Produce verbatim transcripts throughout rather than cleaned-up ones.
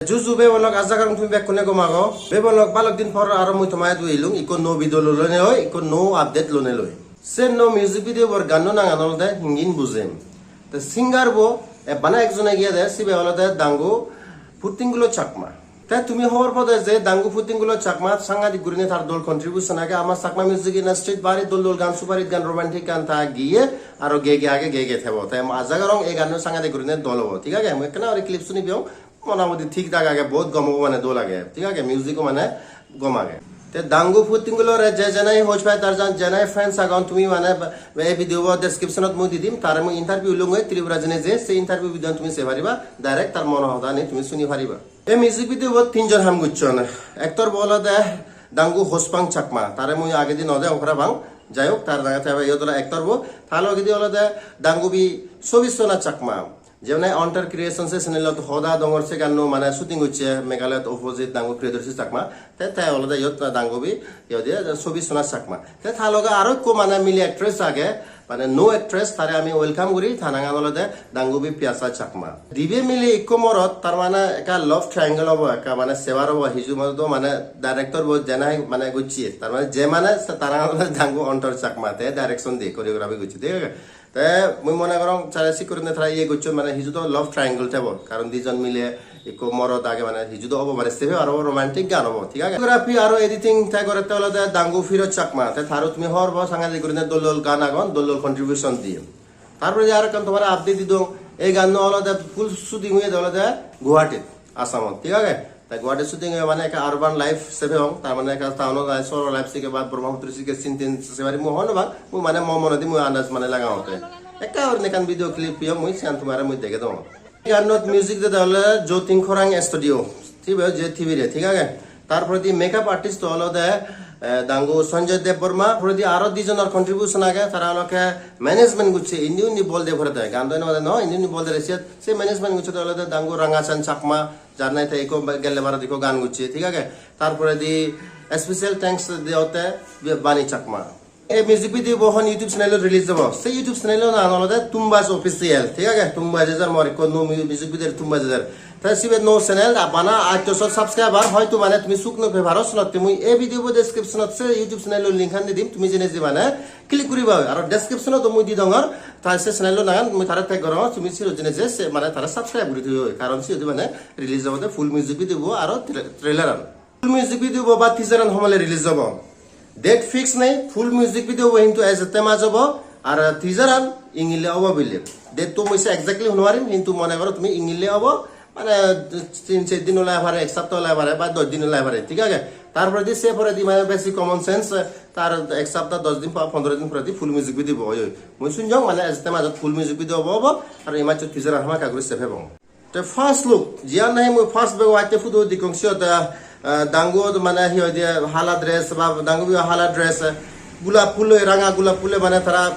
Ju ju bebonlok, aja gorong tumi bekkune gom ago. Bebonlok, balok din por aro mui toma idu elung, ikko nuo video loi lonei oi, ikko nuo update lonei oi. Se nuo music video bor ganno nangan olode Hingin Bujim. Te singer bo, e, bana ekjon age de, sibe olode Dangu Puttinggulo Chakma. Te tumi hobor po de je Dangu Puttinggulo Chakma sangadik gurine tar dol contribution age ama Chakma music industry-t, bari dol dol gan, super hit gan, romantic gan ta geiye, aro gei gei age, gei gei thebo. Te mui aja gorong ei ganno sangadik gurine dol obo, thik age? Mui ekkena guri clip suni piyong, motamoti thik thak age, bahut gom obo, mane dol age, thik age? Music-o mane gom age. Te Dangu Puttinggulore je jenai hoj pai tar jan, jenai fans agon, tumi mane ba-, ei video bo description-ot mui di dim, tare mui interview lungoi Tripura jeinei je, se interview video tumi sei pariba, direct tar mono hodani tumi suni pariba. Ei music video bot tinjon ham gocchon. Actor bo olode Dangu Hospang Chakma. Tare mui agedi no degong parapang. Jai hok, tar nange te iyot olode actor bo. Ta logedi olode Dangubi Sobisona Chakma. Jemne Hunter Creations se channel-ot Hoda Dongor se ganno mane shooting gocche Meghalaya-t opposite Dangu Priyadarshi Chakma. Te, te olode iyot Dangubi, iyot ye Sobisona Chakma. Te ta loge aro ekko mane mile actress age, mane nuo actress, tare ami welcome guri, ta nangan olode Dangubi Piyasa Chakma. Dibe mile ikko morot, tar mane ekka love triangle obo, ekka mane sebar obo, hiju moto do mane director bo jenai mane gocche, tar mane je mane se ta nangan olode Dangu Hunter Chakma, te direction diye, choreography gocche, thik age? Te mui mone gorong tare sik gurinei tara iye gocchon, mane hiju do love triangle thebo, karon dijon mile ikko morot age, mane hiju do obo, mane sepe aro romantic gan obo, thik age? Choreography aro editing te gorette olode Dangu Firoz Chakma, te taro tumi hobor po, sangadik gurinei dol dol gan agon, dol dol contribution diye. Tar poredi aro ekkan tomare update di dong, ei ganno olode full shooting oyede olode Guwahati-t, Assam-ot, thik age? Te Guwahati shooting oye mane ekka urban life sepe ong, tar mane ekka town-ot ai, sohor life sikke ba Brahmaputra sikke scene tin sei pari mui hobor no pang, mui mane mo monedi mui andaj mane lagangotte. Ekka gurinei ekkan video clip piyong mui, siyan tomare mui degei dong. Ei ganot music dede olode Jotin Khorang Studio, Tibe je Tibire, thik age? Tar poredi makeup artist olode, eh, Dangu Sanjay Debbarma, poredi aro dijonor contribution age, tara olode management gocche, indi undi bol de porede, gan do ene bade no, indi undi bol de resiat, se management gocche olode Dangu Rangachan Chakma, jar nahi te ikko gelle barot ikko gan gocche, thik age? Tar poredi special thanks deyotte Bani Chakma. Ei music video bo hon YouTube channel-ot release obo? Se YouTube channel-o nangan olode Tumbaj Official, thik age? Tumbaj ejer, mor ikko nuo mu-, music video Tumbaj ejer. Te sibe nuo channel, a bana attoso subscriber, hoito mane tumi suk no pei paro, senotte mui ei video bo description-ot se YouTube channel-o link-an di dim, tumi jeinei je mane click guriba oi. Aro description-ot mui di dongor, ta se channel-o nangan mui tare tag gorongor, tumi siyot jeinei je se mane tare subscribe guri thoyo oi, karon siyot mane release obode full music video bo aro tra-, trailer-an. Full music video bo ba teaser-an homole release obo? Date fix nei, full music video bo hintu ejette maj obo, ar teaser-an ingille obo bile. Date to mui se exactly hoi no parim, hintu mone goro tumi ingille obo, mane tin ser din ole pare, ek sapta ole pare, ba dosh din ole pare, thik age? Tar poredi se poredi mane besi common sense, tar ek sapta, dosh din, pondro din poredi full music video bo oi oi. Mui sunjong mane ejette majot full music video obo obo, ar ei majot teaser-an hamakkai guri sei pebong. Te first look, jiyan nahi mui first bego atte photo dikkong siyot, ah, ah, Dangu mane hi hoide hala dress ba Dangubi hala dress, gulap phulo, ranga gulap phulo mane tara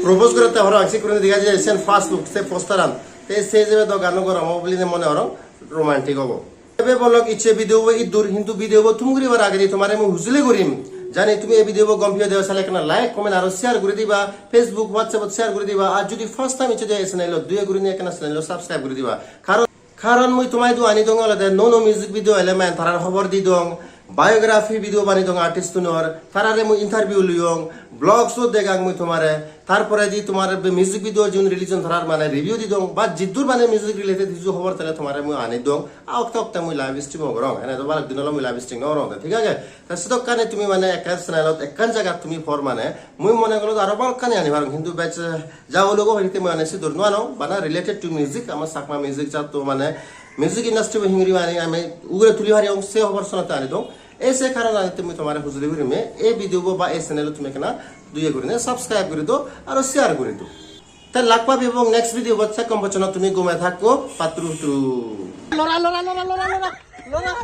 propose gorette parapang, sikkune dega jai sen first look, se poster-an. Te se jebe do gano gorong obo bili mone gorong romantic obo. Ebe bolok icche video bo iddur, hintu video bo thum guribar agedi tomare mui hujuli gurim. Jani tumi ei video bo gom piyo de sale ekkena like, comment aro share guri diba, Facebook, WhatsApp-ot share guri diba, ar judi first time icche de ei channel-ot duye gurinei ekkena channel-o subscribe guri diba. Karon, karon mui toma idu ani dong olode nuo nuo music video ele mane tarar hobor di dong, biography video bani dong artist-unor, tarare mui interview luyong, vlogs-o degang mui tomare, tar poredi tomar be music video jiun release on tarar mane review di dong, ba jiddur mane music related hiju hobor tele tomare mui ani dong. A okte okte mui live stream-o gorong, ene do balok din olo mui live stream no gorong, thik age? Te sedokkani tumi mane ekkan channel-ot ekkan jagat tumi por mane mui mone gorong aro balokkani ani parong, hintu bej, eh, ja ologo hoite mui mane sidur no anong, bana related to music, ama Chakma music jatto mane music industry bo hingiri mane ami ugure tuli parong, se hobor sonotte ani dong. Ei se karonani tumi tomare hujuli gurim, ei video bo ba ei channel tumi ekkena duye gurine subscribe guri do, aro share guri do. Te lak pebong next video bot, se kom bochona tumi gume thakko, patru tru. Lora, lora, lora, lora, lora. Lora.